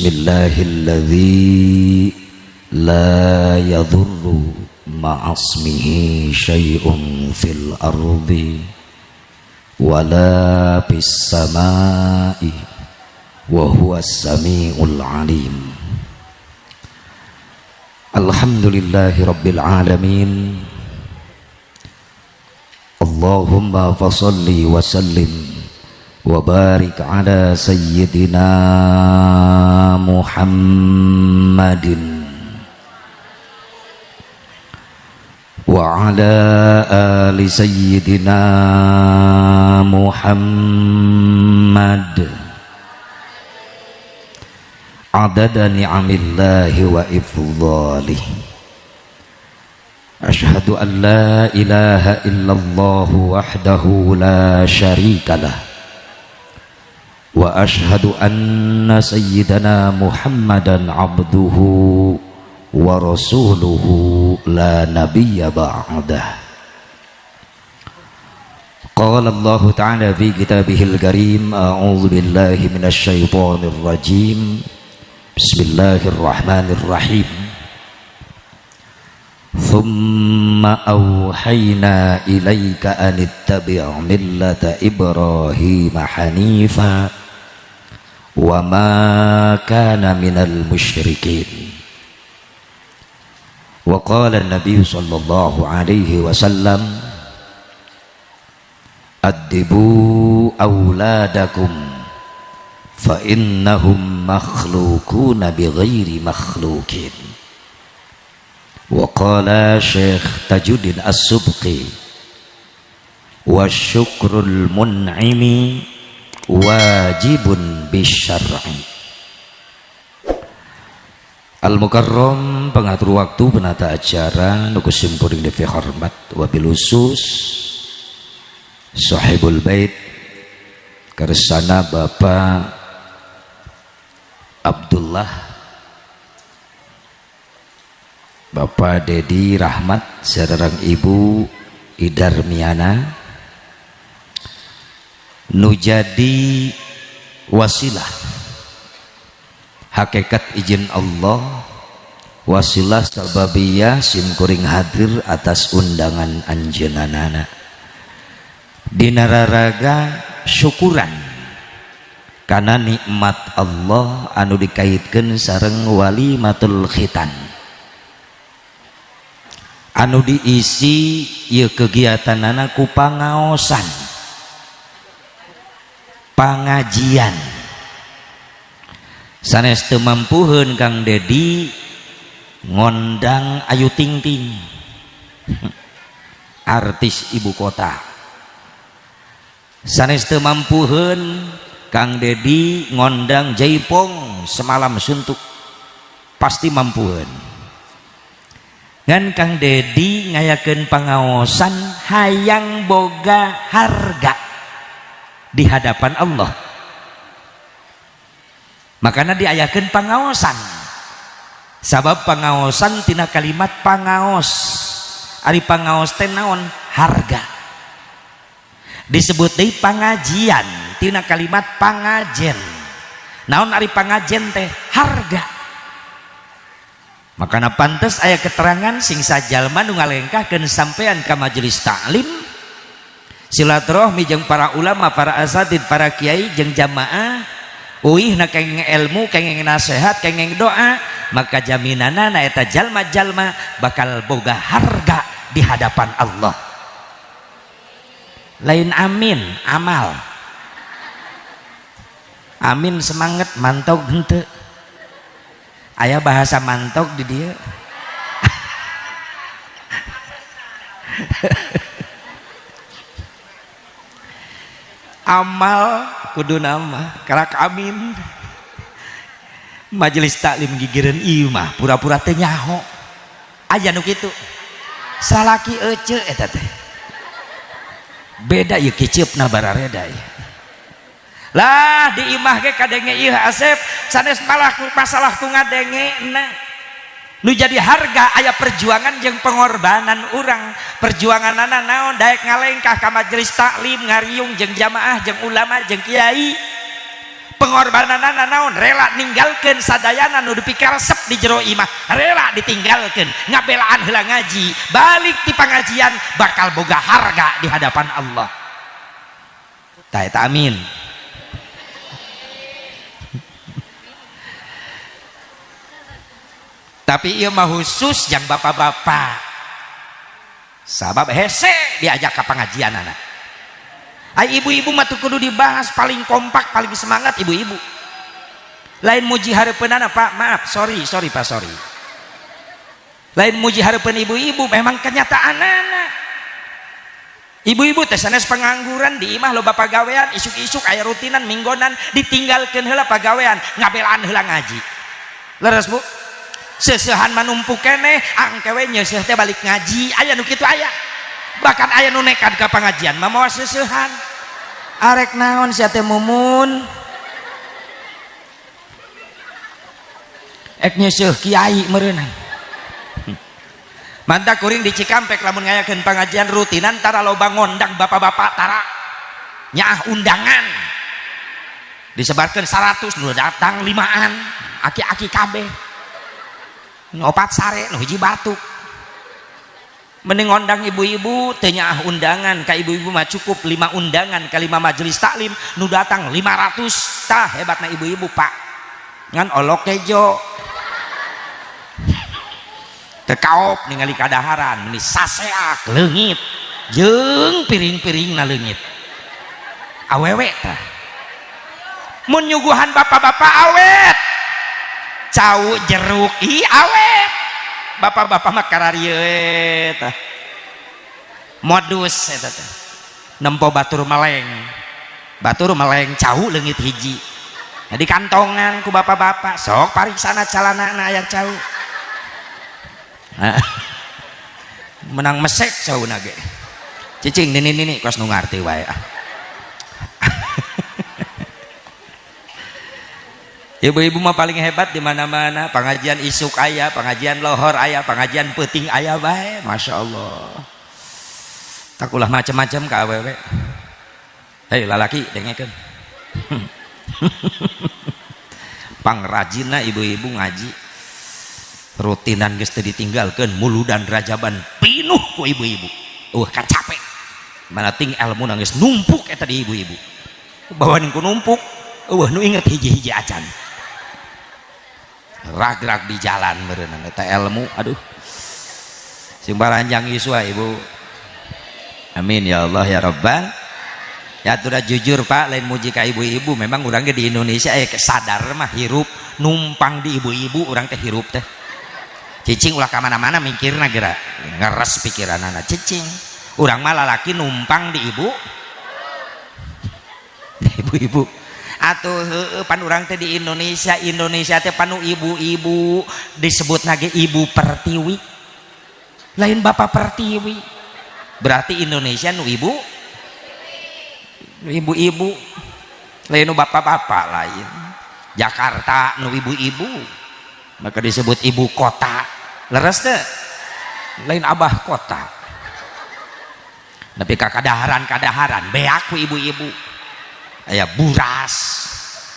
Bismillahilladzi la yadurru ma'asmihi syai'un fil ardi wala fis samai wa huwas samiul alim. Alhamdulillahi rabbil alamin. Allahumma fasalli wa sallim wa barik ala sayyidina Muhammadin wa ala ali sayyidina Muhammad adada ni'amillahi wa ifdhalih. Ashhadu an la ilaha illallah wahdahu la syarika lah wa ashhadu anna sayyidana Muhammadan abduhu wa rasuluhu la nabiyya ba'dah. Qala Allah ta'ala fi kitabihil karim, a'udzu billahi minasy syaithanir rajim. Bismillahirrahmanirrahim. Thumma awhayna ilaika an ittabi' millata Ibrahim hanifa wa ma kana minal musyrikin. Wa qala an-nabiy sallallahu alaihi wasallam, addibu auladakum fa innahum makhluquna bighairi makhluqin. Wa qala Syekh Tajuddin As-Subqi, wa syukrul mun'imi wajibun bisyar'i. Al-Mukarram, pengatur waktu, penata acara, nu ku simkuring dipihormat, wabil khusus sahibul bait kersana Bapak Abdullah, Bapak Dedi Rahmat sareng Ibu Idarmiana, nu jadi wasilah hakikat izin Allah, wasilah sababiyah simkuring hadir atas undangan anjeunana dina raraga syukuran karena nikmat Allah anu dikaitkeun sareng walimatul khitan, anu diisi ieu kegiatanana ku pangaosan, pangajian. Sanes teu mampuheun Kang Dedi ngondang Ayu Ting Ting, artis ibu kota. Sanes teu mampuheun Kang Dedi ngondang Jaipong semalam suntuk, pasti mampuheun. Ngan Kang Dedi ngayakeun pangaosan hayang boga harga di hadapan Allah, makanya diayakeun pangaosan. Sabab pangaosan tina kalimat pangaos, ari pangaos teh naon? Harga. Disebut deui pangajian tina kalimat pangajen, naon ari pangajen teh? Harga. Makana pantes aya keterangan sing sajalma nu ngalengkahkeun sampean ka majelis taklim, silaturahmi jeung para ulama, para asatid, para kiai jeung jamaah, uihna kenging ilmu, kenging nasihat, kenging doa, maka jaminanna na eta jalma-jalma bakal boga harga di hadapan Allah. Lain amin, amal. Amin semangat, mantog henteu. Aya bahasa mantog di dia. Amal kudu nama karak amin. Majelis taklim gigireun ieu mah pura-pura teu nyaho. Aya nu kitu. Salaki ece eta teh. Beda ieu kiceupna barareda ieu. Lah di imah ge kadenge ieu Asep sanes malah masalah ku ngadengena. Nu jadi harga aya perjuangan jeung pengorbanan urang. Perjuanganana naon? Daek ngalengkah ka majelis taklim, ngariung jeung jamaah, jeung ulama, jeung kiai. Pengorbananana naon? Rela ninggalkeun sadayana nu dipikaresep di jero imah, rela ditinggalkeun, ngabelaan heula ngaji, balik ti pangajian bakal boga harga di hadapan Allah. Tah eta amin. Tapi ieu mah khusus yang bapak-bapak. Sabab hese diajak ke pengajian anak. Ai ibu-ibu mah kudu dibahas, paling kompak, paling semangat ibu-ibu. Lain muji hareupeunana Pak, maaf, sorry, sorry Pak, sorry. Lain muji hareupeun ibu-ibu, memang kenyataanana. Ibu-ibu teh sanes pengangguran di imah loba pagawean, isuk-isuk aya rutinan minggonan, ditinggalkeun heula pagawean, ngabelaan heula ngaji. Leres Bu? Seusehan manumpuk keneh, angke we nyeuseuh teh balik ngaji, aya nu kitu aya. Bahkan aya nu nekat ka pangajian mah mawa seusehan. Arek naon sia teh mumun? Ek nyeuseuh kiai meureunang. Mantap kuring di Cikampek lamun ngayakeun pangajian rutinan tara loba ngondang bapak-bapak tara nyaah undangan. Disebarkeun 100 nu datang 5an, aki-aki kabeh. Nu opat sare, nu hiji batuk. Mending ngondang ibu-ibu teu nyaah undangan, ka ibu-ibu mah cukup 5 undangan ka 5 majelis taklim nu datang 500. Tah hebatna ibu-ibu Pak. Ngan olok kejo. Teu kaop ningali kadaharan, meni saseak leungit jeung piring-piringna leungit. Awewe tah. Mun nyuguhan bapak-bapak awet. Cau jeruk ih awet. Bapak-bapak mah kararieu eta. Modus eta teh. Nempo batur meleng. Batur meleng cau leungit hiji. Jadi kantongan ku bapak-bapak, sok pariksana calanana aya cau. Menang mesek cauna ge. Cicing nini nini kos nu ngarti wae ah. Ibu-ibu mah paling hebat di mana-mana, pengajian isuk aya, pengajian lohor aya, pengajian peuting aya bae, Masya Allah. Takulah macam-macam ka awewe. Hei lalaki dengekeun. Pangrajinna ibu-ibu ngaji. Rutinan geus teu ditinggalkeun, muludan rajaban pinuh ku ibu-ibu. Kacape. Mana ting ilmu geus numpuk eta di ibu-ibu. Bawa ku numpuk, eueuh nu inget hiji-hiji acan. Rag-rag di jalan meureunna eta ilmu, aduh. Sing baranjang iswa ibu. Amin ya Allah ya Rabbal. Ya atuh jujur Pak, lain muji ka ibu-ibu, memang urang ge di Indonesia sadar mah hirup numpang di ibu-ibu urang teh hirup teh. Cicing ulah ka mana-mana mikirna geura, ngeres pikiranana cicing. Urang mah lalaki numpang di ibu. Ibu-ibu. Atuh heueuh pan urang teh di Indonesia, Indonesia teh panu ibu-ibu disebut nage ibu pertiwi. Lain bapak pertiwi. Berarti Indonesia nu ibu, ibu-ibu, lain nu bapak-bapak lain. Jakarta nu ibu-ibu, maka disebut ibu kota. Leres teh? Lain abah kota. Tapi kadaharan-kadaharan beak ku ibu-ibu. Aya buras,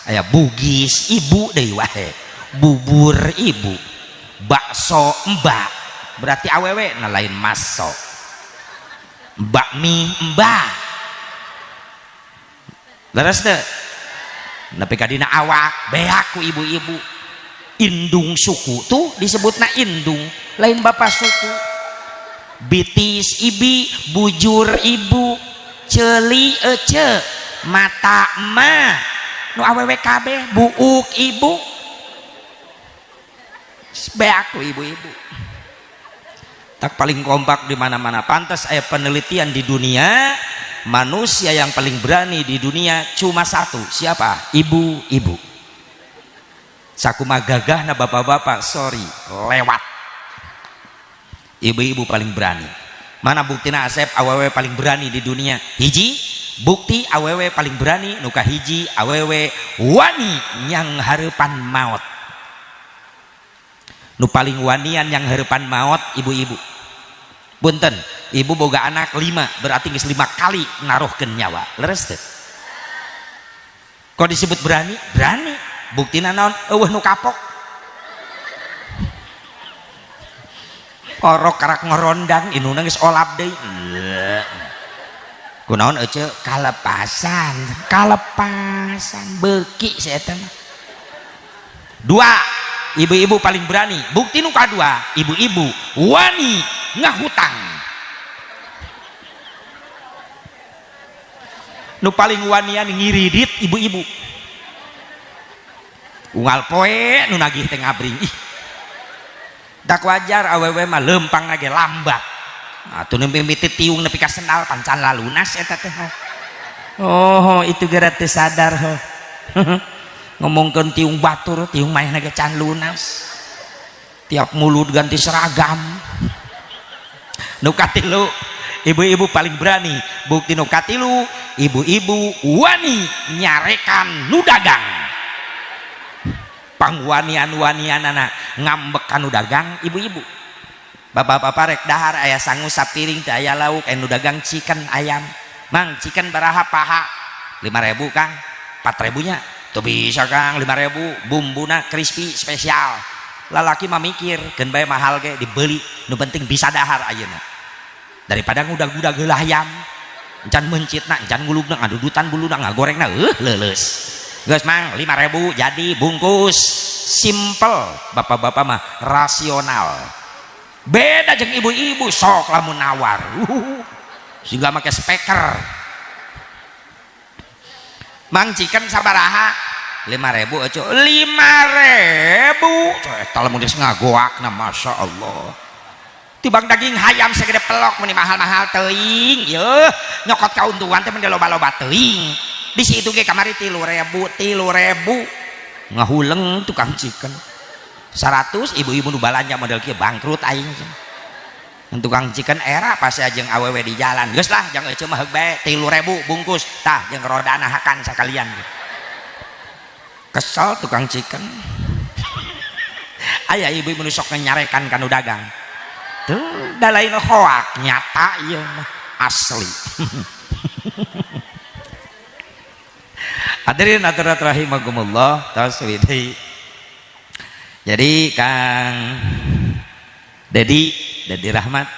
aya bugis, ibu deui wae. Bubur ibu, bakso mbak, berarti awewe na lain maso. Bakmi mbak. Leres teu? Nepi ka dina awak beak ku ibu-ibu. Indung suku tuh disebutna indung, lain bapak suku. Bitis ibi, bujur ibu, ceuli ece, mata ma, nu awewe kabeh, buuk ibu, beak ku ibu-ibu. Tak paling kompak di mana-mana. Pantas aya penelitian di dunia, manusia yang paling berani di dunia cuma satu. Siapa? Ibu-ibu. Sakumaha gagahna bapak-bapak, sorry, lewat. Ibu-ibu paling berani. Mana buktina Asep awewe paling berani di dunia? Hiji, bukti awewe paling berani nu kahiji awewe wani yang hareupan maot. Nu paling wanian yang hareupan maot ibu-ibu. Punten, ibu boga anak 5, berarti geus 5 kali naruhkeun nyawa. Leres teu? Kok disebut berani? Berani. Buktina naon? Eueuh nu kapok. Orok karak ngorondang indungna geus olap deui. Kunaon ece kalepasan, kalepasan beuki si eta mah. Dua, ibu-ibu paling berani. Bukti nu kadua, ibu-ibu wani ngahutang. Nu paling wanian ngiridit ibu-ibu. Unggal poe nu nagih teh ngabring. Ih. Dak wajar awewe mah lempang ge lambat. Atuh nu mimiti tiung nepi ka sendal pancan lalunas eta teh. Oh, itu gara teu sadar heuh. Ngomongkeun tiung batur, tiung maehna ge can lunas. Tiap mulut ganti seragam. Nu katilu, ibu-ibu paling berani. Bukti nu katilu, ibu-ibu wani nyarekan nu dagang. Pangwanian-wanianana ngambek ka nu dagang ibu-ibu. Bapak-bapak rek dahar aya sangu sapiring teu aya lauk, aya nu dagang chicken ayam. Mang, chicken baraha paha? 5.000 Kang. 4.000 nya. Teu bisa Kang, 5.000 bumbuna crispy spesial. Lalaki mah mikir, keun bae mahal ge dibeli, nu penting bisa dahar ayeuna. Daripada ngudag-ngudag heula hayam. Encan meuncitna, encan ngulubna, ngadudutan buluna, ngagorengna, leuleus. Geus Mang, 5.000 jadi bungkus. Simple, bapak-bapak mah rasional. Beda jeung ibu-ibu sok lamun nawar. Sehingga make speaker. Mang chicken sabaraha? 5.000 eueuh. 5.000. Eta lamun geus ngagoakna Masya Allah. Tibang daging hayam segede pelok meni mahal-mahal teuing. Yeuh, nyokot kauntungan teh meni loba-loba teuing. Di situ ge kamari 3.000, 3.000. Ngahuleng tukang chicken. 100 ibu-ibu nu balanja model kieu bangkrut aing. Tukang chicken era pasti jeung awewe di jalan. Geus lah jang eceu mah heug bae 3.000 bungkus. Tah jeung rodana hakan sakalian. Kesel tukang chicken. Aya ibu-ibu nu sok nyarekan ka nu dagang. Tuh da lain hoak nyata ieu mah asli. Hadirin hadirat rahimakumullah, tos deui. Jadi Kang Dedi, Dedi Rahmat,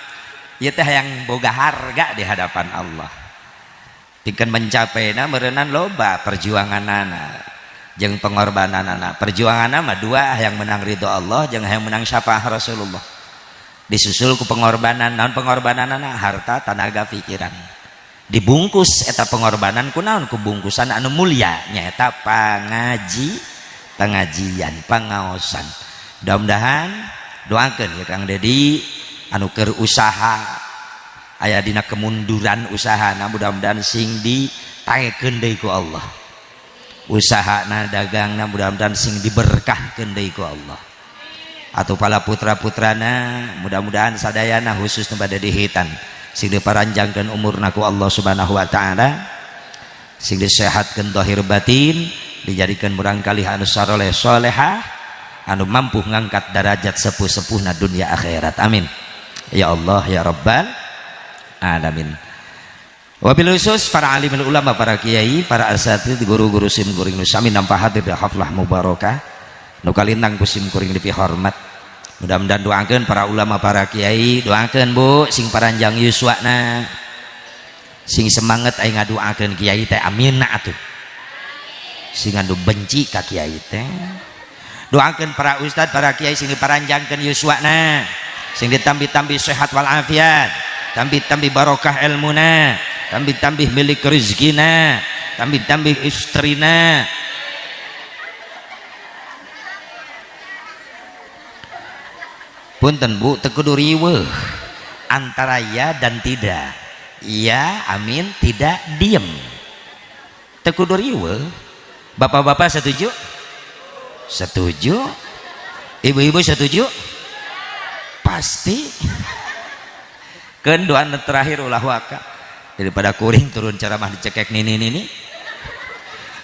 ieu teh hayang boga harga di hadapan Allah. Pikeun mencapaina meureunnan loba perjuanganana jeung pengorbananana. Perjuanganna mah dua, hayang menang ridho Allah jeung hayang menang syafaat Rasulullah. Disusul ku pengorbanan, naon pengorbananana? Harta, tanaga, pikiran. Dibungkus eta pengorbanan ku naon? Ku bungkusan anu mulia nyaeta pengajian, pengaosan. Mudah-mudahan doakeun ya Kang Dedi anu keur usaha aya dina kemunduran usahana, mudah-mudahan sing ditaekeun deui ku Allah. Usahana dagangna mudah-mudahan sing diberkahkeun deui ku Allah. Atau para putra-putrana mudah-mudahan sadayana khusus nu bade dihitan sing diparanjangkeun umurna ku Allah Subhanahu wa taala, sing disehatkeun zahir batin, dijadikan murangkalih anu saroleh solehah anu mampu ngangkat derajat sepuh-sepuhna dunia akhirat. Amin ya Allah ya Rabbal alamin. Wabil khusus para alimul ulama, para kiai, para asatid, guru-guru sim kuring nu sami nampa hadir di haflah mubarakah nu kalintang ku sim kuring dipihormat. Mudah-mudahan doakeun para ulama, para kiai, doakeun Bu sing paranjang yuswana, sing semangat aing ngadoakeun kiai teh, amin atuh. Sing anu benci ka kiai teh. Doakeun para ustad, para kiai sing diparanjangkeun yuswana, sing ditambi-tambi sehat walafiat, tambi-tambi barokah ilmuna, tambi-tambih milik rezekina, tambi-tambih istrina. Punten Bu, teu kudu riweuh antara ya dan tidak. Ya amin, tidak diem. Teu kudu riweuh. Bapak-bapak setuju? Setuju. Ibu-ibu setuju? Pasti. Keun doa terakhir ulah waka. Daripada kuring turun ceramah dicekek nini-nini.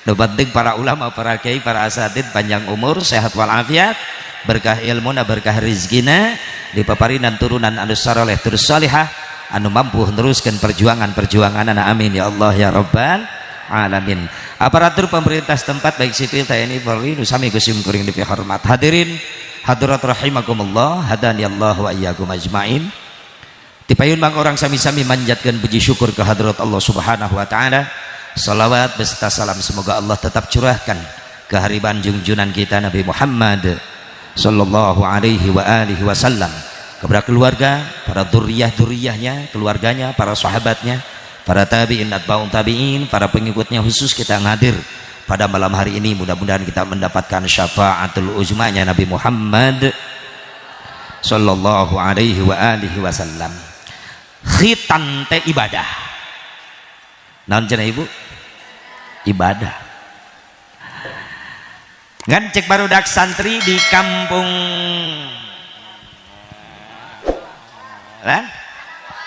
Nu penting para ulama, para kiai, para asatid panjang umur, sehat walafiat, berkah ilmuna, berkah rizkina, dipaparinan turunan anu saroleh terus salihah, anu mampu meneruskan perjuangan-perjuanganana. Amin ya Allah ya Rabbal alamin. Aparatur pemerintah setempat, baik sipil, TNI, Polri, nu sami ku sim kuring dipihormat. Hadirin hadirat rahimakumullah, hadani Allah wa iyyakum ajmain. Tipayun bang urang sami-sami manjatkan puji syukur ke hadrat Allah Subhanahu wa taala. Salawat beserta salam semoga Allah tetap curahkan ke hariban junjunan kita Nabi Muhammad sallallahu alaihi wa alihi wasallam, kepada keluarga, para dzurriyyah-dzurriyyahnya, keluarganya, para sahabatnya, para tabi'in, atba'un tabi'in, para pengikutnya. Khusus kita yang hadir pada malam hari ini, mudah-mudahan kita mendapatkan syafaatul uzmanya Nabi Muhammad sallallahu alaihi wa alihi wasallam. Khitan teh ibadah. Naon cenah, Ibu? Ibadah. Ngan cek barudak santri di kampung lah,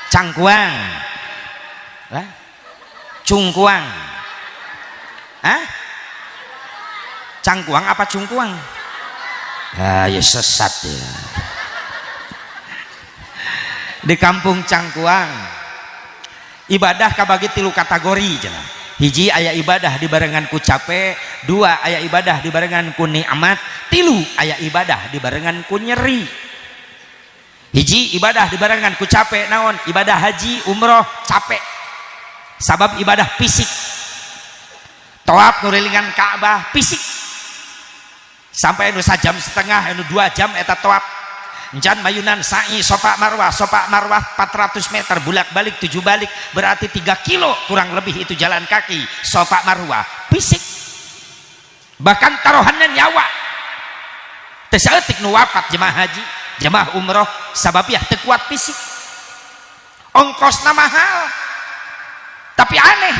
Cangkuang lah, Cungkuang. Hah? Cangkuang apa Cungkuang? Ah, ya sesat ya. Di kampung Cangkuang ibadah kabagi tilu kategori cenah. Hiji, aya ibadah dibarengan ku capek. Dua, aya ibadah dibarengan ku nikmat. Tilu, aya ibadah dibarengan ku nyeri. Hiji, ibadah dibarengan ku capek naon? Ibadah haji, umroh capek, sabab ibadah fisik. Toab ngurilingan Ka'bah fisik, sampai anu sajam setengah, anu 2 jam eta toab. Encan mayunan sa'i Sofa Marwah. Sofa Marwah 400 meter, bulak balik 7 balik, berarti 3 kilo kurang lebih itu jalan kaki Sofa Marwah. Fisik, bahkan taruhannya nyawa. Teu saeutik nu wafat jemaah haji, jemaah umroh, sabab ya teu kuat fisik. Ongkosna mahal, tapi aneh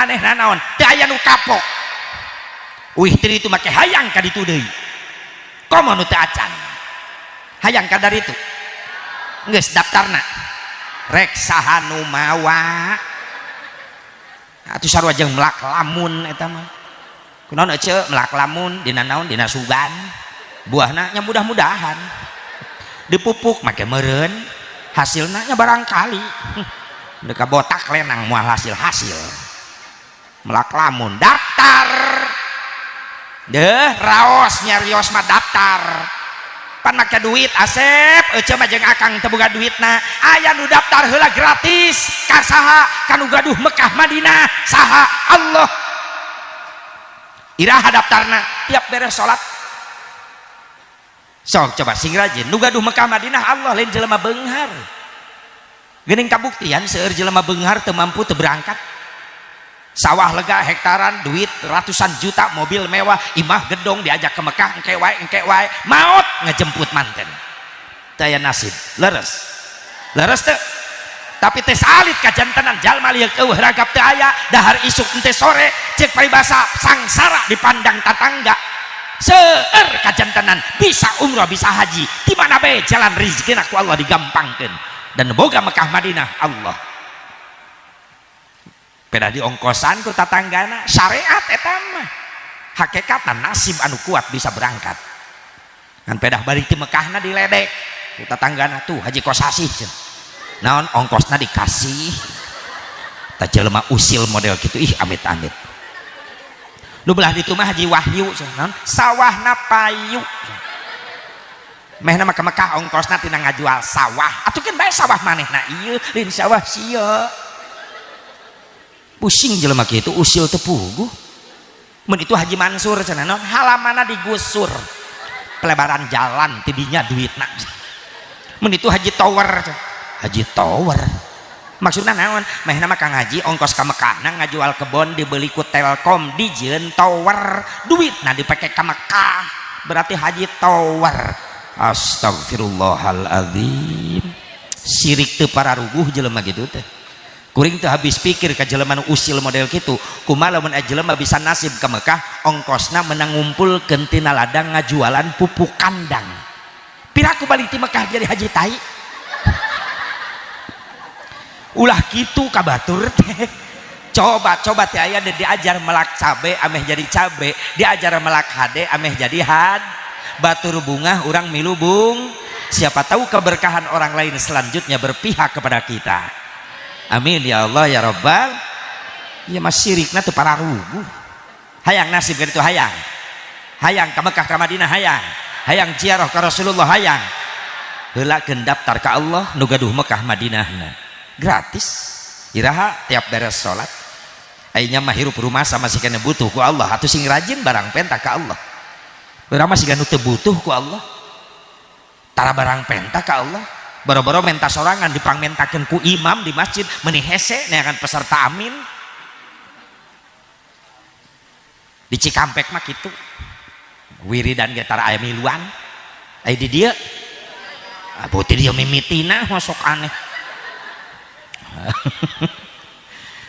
aneh nanaon, teu aya nu kapok. Wih, teu itu make hayang ka ditu deui, komo nu teu acan hayang ka itu. Geus daftarna, rek saha nu mawa atuh? Sarua jeung melak lamun eta mah. Kunaon ece melak lamun? Dina naon? Dina sugan buahna nya, mudah-mudahan dipupuk make meureun hasilna nya, barangkali mereka botak lenang moal hasil-hasil. Melak lamun daftar deh, raos nyarios mah daftar pan make duit. Asep, ece mah jeung akang teu boga duitna. Aya nu daftar heula gratis ka saha? Ka nu gaduh Mekah Madinah. Saha? Allah. Iraha daftarna? Tiap beres salat. Sok coba sing rajin. Nu gaduh Mekah Madinah Allah, lain jelema beunghar. Geuning kabuktian seueur jelema beunghar teu mampu, teu berangkat. Sawah lega hektaran, duit ratusan juta, mobil mewah, imah gedong, diajak ke Mekah, engke wae, engke wae, maut ngejemput manten. Daya nasib leres leres teu? Tapi teh salit kajantenan jalma lieu eueuh ragap, teu aya dahar isuk ente sore. Cek paribasa, sangsara dipandang tatangga. Seueur kajantenan bisa umroh, bisa haji. Di mana bae jalan rezeki ku Allah digampangkeun dan boga Mekah Madinah Allah. Peda di ongkosan ku tatanggana. Syariat eta mah, hakikatna nasib anu kuat bisa berangkat. Ngan pedah balik di Mekahna diledek ku tatanggana, "Tuh Haji Kosasih." Naon ongkosna dikasih? Tak jelema usil model gitu, ih, amit-amit. Nu belah ditu mah Haji Wahyu, naon? Sawahna payu. Mehna mah ke Mekah ongkosna tina ngajual sawah. Atuh kan bae sawah manehna ieu, lain sawah sia. Pusing jelema kitu, usil teu puguh. Mun itu Haji Mansur cenah, naon? Halamanna digusur, pelebaran jalan tidinya duitna. Mun itu Haji Tower, Haji Tower maksudna naon? Mehna mah kang haji ongkos ka Mekah ngajual kebon, dibeli ku Telkom, dijieun tower, duitna dipake ka Mekah, berarti Haji Tower. Astagfirullahaladzim, sirik teu pararuguh jelema gitu teh. Kuring teu habis pikir ka jelema nu usil model kitu. Kumaha lamun jelema bisa nasib ke Mekah, ongkosna menang ngumpulkeun tina ladang ngajualan pupuk kandang? Piraku balik ti Mekah jadi haji tai? Ulah kitu ka batur teh. Coba coba teh aya diajar melak cabe ameh jadi cabe, diajar melak hade ameh jadi had. Batur bungah, urang milu bung. Siapa tahu keberkahan orang lain selanjutnya berpihak kepada kita. Amin ya Allah ya Rabbal. Ya mas, sirikna tuh pararuguh. Hayang nasib ka ditu hayang. Hayang ka Mekah ka Madinah hayang. Hayang ziarah ka Rasulullah hayang. Heulakeun daftar ka Allah nu gaduh Mekah Madinahna. Gratis. Iraha tiap beres salat. Ayeuna mah hirup rumah sama masih kena butuh ku Allah atuh sing rajin barang penta ka Allah. Urang masih nu teu butuh ku Allah. Tara barang penta ka Allah. Boro-boro menta sorangan dipangmentakeun ku imam di masjid meuni hese neangan peserta amin. Di Cikampek mah kitu. Wiridan ge tara aya miluan. Aya di dieu. Beuti dieu mimitina masuk aneh.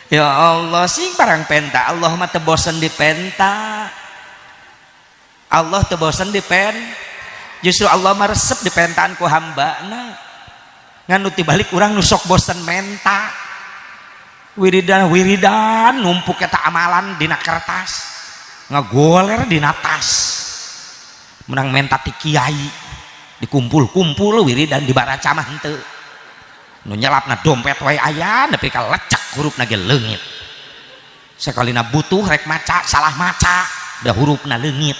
Ya Allah sing barang penta Allah mah teu bosen dipenta. Allah teu bosen dipen. Justru Allah mah resep dipentaan ku hambana. Ngan nu tibalik urang nu sok bosen menta. Wiridan wiridan numpuk eta amalan dina kertas. Ngagoler dina tas. Menang menta ti kiai. Dikumpul-kumpul wiridan dibaraca mah henteu. Nu nyelapna dompet wae aya nepi ka lecek hurufna ge leungit. Sakalina butuh rek maca salah maca da hurufna leungit.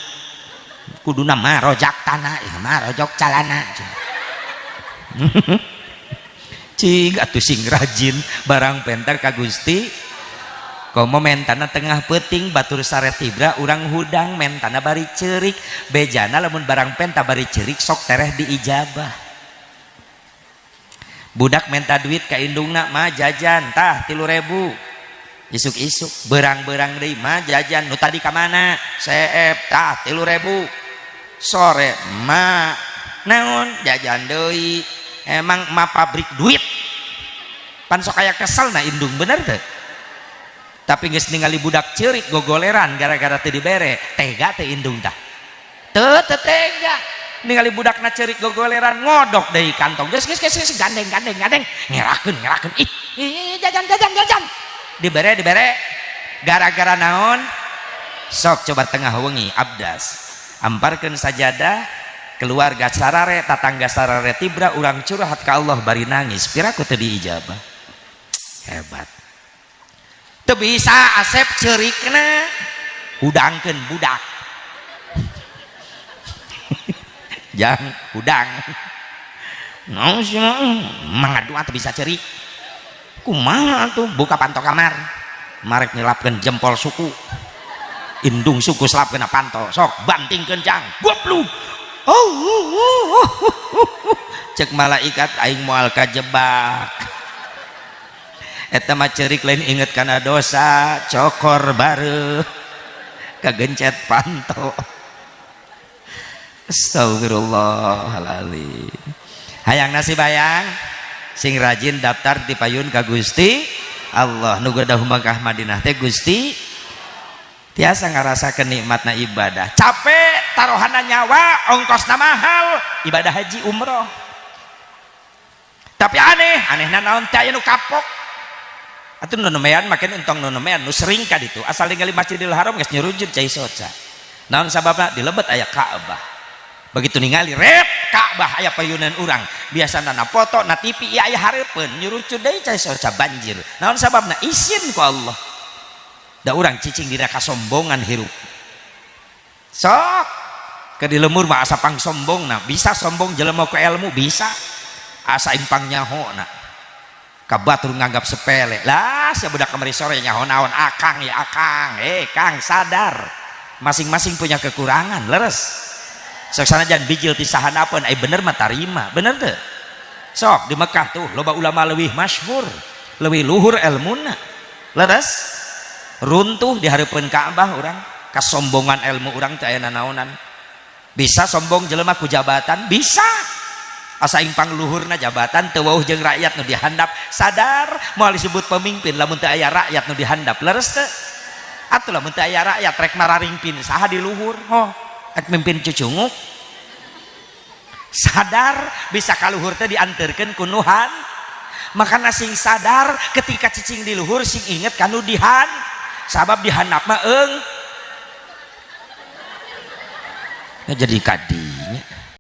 Kuduna marojak tanah, ya marojok calana. Cing atuh sing rajin barang pentar ka Gusti. Komo mentana tengah peuting batur sare tibra urang hudang mentana bari ceurik bejana lamun barang penta bari ceurik sok tereh diijabah. Budak menta duit ka indungna mah jajan tah 3.000 isuk-isuk berang-berang deui mah jajan nu tadi ka mana seep tah 3.000 sore ma naon jajan deui emang ma pabrik duit pan sok aya kesel na indung bener teu tapi geus ningali budak ceurik gogoleran gara-gara teu dibere tega teu indung tah teu teu tega ningali budakna ceurik gogoleran ngodok deui kantong geus geus geus gandeng gandeng gandeng ngerakeun ngerakeun ih ih jajan jajan jajan dibere dibere gara-gara naon sok coba tengah wengi abdas amparkeun sajadah keluarga sarare tatangga sarare tibra urang curhat ka Allah bari nangis piraku teu diijabah hebat teu bisa asep ceurikna hudangkeun budak jang hudang naon sih mangadu teu bisa cerik kumaha tuh buka panto kamar marek nyelapkeun jempol suku indung suku selapkeun panto sok bantingkeun jang goblok oh, cek malaikat aing moal kajebak eta mah ceurik lain inget kana dosa cokor bareuh kagencet panto. Astagfirullahaladzim. Hayang nasib hayang sing rajin daftar di payun ka Gusti Allah nu gadah Mekah Madinah teh Gusti tiasa ngarasakeun nikmatna ibadah. Capek taruhana nyawa ongkosna mahal ibadah haji umroh. Tapi aneh, anehna naon teh aya nu kapok. Atuh nu nemean makin entong nu nemean nu sering ka ditu asal ningali Masjidil Haram geus nyurujud cai soca. Naon sababna di lebet aya Ka'bah. Begitu ningali rep Ka'bah aya payunan urang biasana na foto na TV ieu aya hareupeun nyurucud deui cai soca banjir. Naon sababna isin ku Allah. Da urang cicing dina kasombongan hirup. Sok ke di lemur mah asa pangsombongna, bisa sombong jelema ku ilmu bisa. Asa impang nyahona. Ka batur nganggap sepele. Lah sia budak kamari sore nyaho naon akang ya akang. Eh Kang sadar. Masing-masing punya kekurangan, leres. Sok sanajan bijil ti sahanapeun ai bener mah tarima, bener teu? Sok di Mekah tuh loba ulama leuwih masyhur, leuwih luhur elmuna. Leres? Runtuh di hareupeun Ka'bah urang, kasombongan ilmu urang teu aya nanaonan. Bisa sombong jelema ku jabatan, bisa. Asa impang luhurna jabatan teu wauh jeung rakyat nu dihandap, sadar moal disebut pemimpin lamun teu aya rakyat nu dihandap, leres teu? Atuh lamun teu aya rakyat rek mararingpin saha di luhur, ho rek mimpin cucunguk. Sadar bisa kaluhur teh dianterkeun ku nuhan. Makana sing sadar ketika cicing di luhur sing inget kanu dihan. Sabab dihandap mah eung. Nah, jadi kadi.